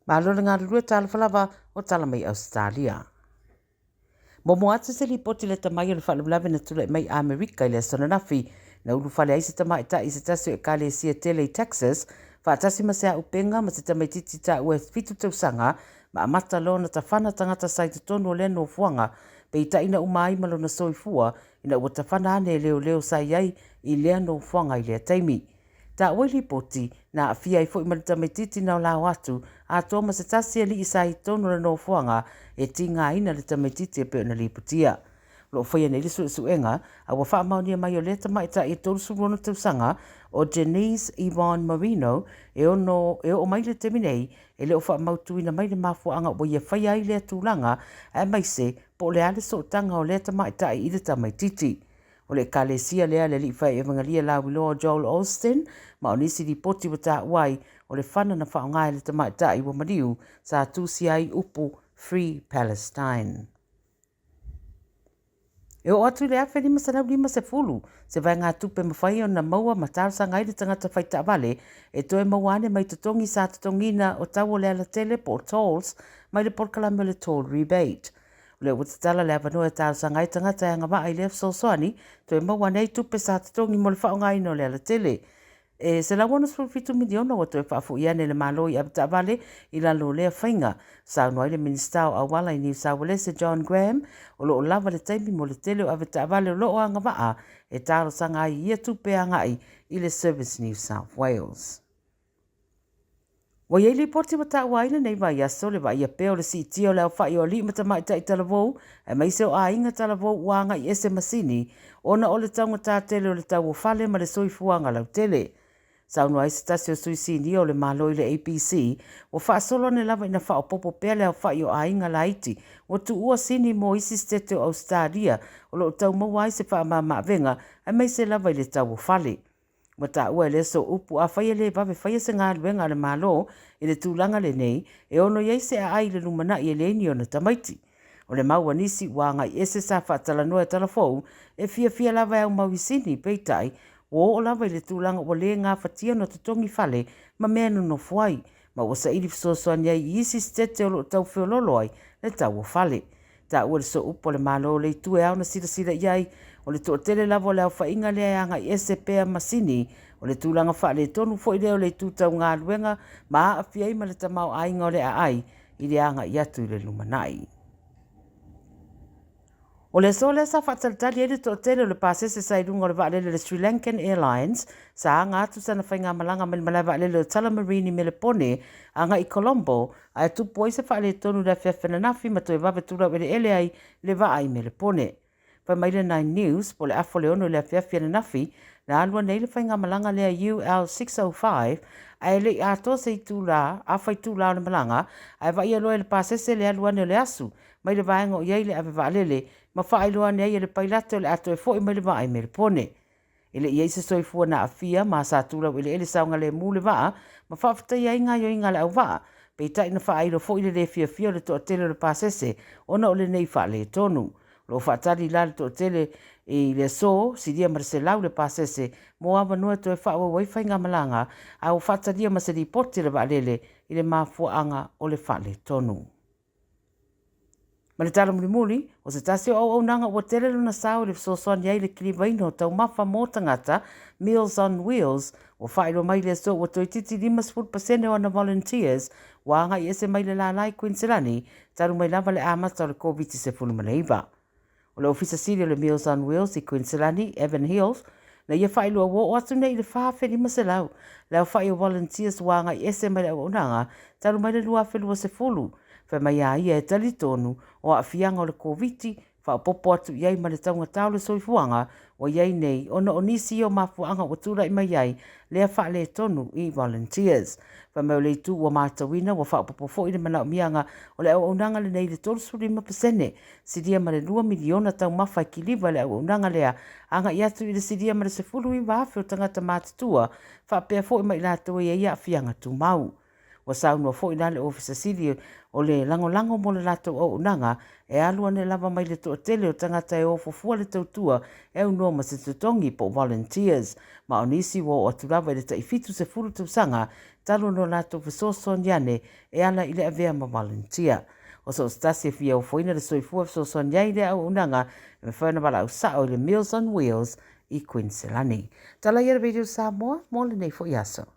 Malo le galulue talofa lava o tala mai Ausetalia. Momoa atu se lipoti lata mai o le faalavelave na tulai mai Amerika i le aso ananafi na ulufale ai se tamaitai i se tasi o ekalesia tele i Texas faatasi ma se auupega ma se tamaitiiti taua e 7 tausaga ma amata loa ona tafana tagata sa i totonu o lea nofoaga, peitai na uma ai ma lona soifua ina ua tafana ane e leoleo sa i ai i lea nofoaga i lea taimi. Taua i lipoti, na aafia ai foi ma le tamaitiiti na olao atu, atoa ma se tasi alii sa i totonu o le nofoaga e tigaina le tamaitiiti e pei ona lipotia. O lo o faia nei le suesuega, a ua faamaonia mai o lea tamaitai e 36 tausaga, o Denise Yvonne Marino, e ono e oo mai le taimi nei, e le o faamautuina mai le mafuaaga ua ia faia ai lea tulaga, aemaise po o le a le sootaga o lea tamaitai i le tamaitiiti. O le ekalesia lea a le alii fai evangelia lauiloa o Joel Osteen, ma o nisi lipoti ua taua ai, o le fana na faaaoga e le tamaitai ua maliu sa tusia ai upu Free Palestine. E oo atu i le 1550, se vaegatupe mafai ona maua ma talosaga ai le tagata fai taavale e toe maua ane mai totogi sa totogiina o tau o le alatele po o tolls mai le polokalame o le toll rebate. O lea ua tatala le avanoa e talosaga ai tagata e agavaa i lea fesoasoani toe maua ane ai tupe sa totogi mo le faaaogaina o le alatele. E $167 miliona ua toe faafoi ane e le Malo i avetaavale i lalo o lea faiga. Saunoa ai le Minisita o Auala i Niu Saualese John Graham, o lo o lava le taimi mo le tele o avetaavale o lo o agavaa e talosaga ai i ia tupe agai i le Service New South Wales. Ua i ai lipoti ua taua ai lenei vaiaso le vaaia pea o le siitia o le aofai o alii ma tamaitai talavou aemaise o aiga talavou ua agai ese ma sini ona o le taugata tele o le tau o fale ma le soifuaga lautele. Saunoa ai se tasi o sui sinia o le Malo i le ABC, ua faasolo ane lava ina faaopoopo pea le aofai o aiga laiti ua tuua sini mo isi setete o Ausetalia o lo o tau maua ai se faamamaavega aemaise lava i le tau o fale. Ua taua e le sooupu afai e le vave faia se galuega a le Malo i le tulaga lenei, e ono i ai se aai i le lumanai e leai ni ona tamaiti. O le mau a nisi ua agai ese sa faatalanoa e Talafou e fiafia lava e aumau i Sini, peitai, ua oo lava i le tulaga ua le gafatia ona totogi fale ma mea e nonofo ai, ma ua saili fesoasoani ai i isi setete o lo o tau feoloolo ai le tau o fale. Taua le sooupu a le Malo o le itu e ao ona silasila i ai, o le toatele lava o le aofaiga lea e agai ese pea ma Sini, o le tulaga faaletonu foi lea o le itu tau galuega ma aafia ai ma le tamaoaiga o le aai i le agai atu i le lumanai. O le aso lea sa faatalitali ai le toatele o le pasese sa i luga o le vaalele le Sri Lankan Airlines, sa aga atu sana faigamalaga mai le malae vaalele o Tullamarine i Melepone agai i Colombo, ae tupu ai se faaletonu i le afiafi ananafi ma toe vave tulau eleele ai le vaa i Melepone. Fai mai le Nine News, po o le afa o le 6 i le afiafi ananafi, na alu ane ai le faigamalaga lea UL605, ae le i atoa se itula, afa itula o le malaga, ae vaaia loa e le pasese le alu ane o le asu mai le vaega o i ai le ave vaalele ma faailoa ane ai e le pailate o le a toe foi mai le vaa i Melepone. E le i i ai se soifua na aafia ma sa tulau eleele saogalemu le vaa ma faafetaia ai gaoioiga a le auvaa, peitai na faailo foi le le fiafia o le toatele o le pasese ona o lenei faaletonu. O lo o faatali la le toatele i le aso, silia ma le 100 le pasese mo avanoa e toe faaauau ai faigamalaga, a ua faatalia ma se lipoti a le vaalele i le mafuaaga o le faaletonu. Ma le tala mulimuli, o se tasi o auaunaga ua tele lona sao i le fesoasoani ai i le kilivaina o taumafa mo tagata, Meals on Wheels, ua faailoa mai le aso ua toeitiiti 50% o ana volunteers ua agai ese mai le lala i Kuiniselani talu mai lava le amata o le Koviti-19. O le Ofisa Sili o le Meals on Wheels i Kuiniselani, Evan Hills, na ia faailoa ua oo atu nei i le 4,500 le aofai o volunteers ua agai ese mai le auaunaga talu mai le 2020. Fai mai a ia e talitonu o aafiaga o le Koviti faaopoopo atu i ai ma le taugata o le soifuaga ua i ai nei ona o nisi o mafuaaga ua tulai mai ai lea faaletonu i volunteers. Fai mai o le itu ua matauina ua faaopoopo foi le manaomiaga o le auaunaga lenei i le 35%, silia ma le 2 miliona taumafa e kiliva i le auaunaga lea, agai atu i le silia ma le 19,000 o tagata matutua faapea foi ma i latou e i ai aafiaga tumau. Ua saunoa foi la le Ofisa Sili o le lagolago mo le latou auaunaga e alu ane lava mai le toatele o tagata e o fuafua le tautua e aunoa ma se totogi po o volunteers, ma o nisi ua oo atu lava i le tai 70 tausaga talu ona latou fesoasoani ane e ala i le avea ma volunteer. O so o se tasi e fia ofoina le soifua e fesoasoani ai i lea auaunaga, e mafai ona valaau sao i le Meals on Wheels i Kuiniselani. Tala ia le Radio Samoa mo lenei foi aso.